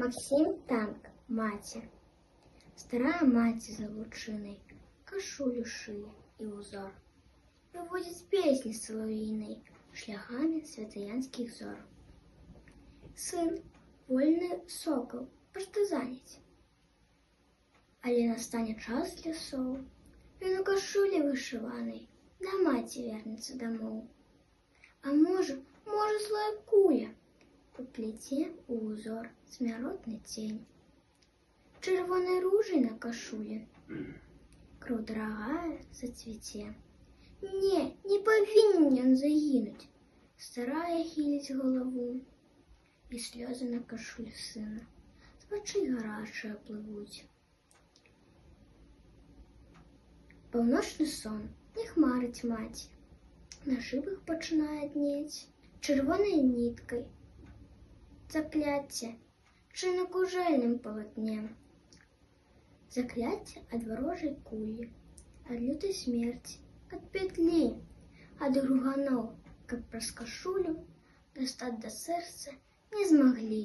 Максім Танк, «Маці». Старая маці за лучынай кашулю шые і ўзор. Выводзіць песні салаўінай шляхамі святаянскіх зор. Сын, вольны сокал, партызаніць. Але настане час лясоў, ён у кашулі вышыванай да маці вернецца дамоў. А можа, можа, злая куля уплеце ў узор смяротны цень. Чырвонай ружай на кашулі кроў дарагая зацвіце. Не, не павінен ён загінуць. Старая хіліць галаву, і слёзы на кашулю сына з вачэй гарачыя плывуць. Паўночны сон не хмарыць маці, на шыбах пачынае днець чырвонай ніткай закляцце, чы на кужэльным палатне. Закляцце ад варожай кулі, ад лютай смерці, ад пятлі, ад груганоў, каб праз кашулю дастаць да сэрца не змаглі.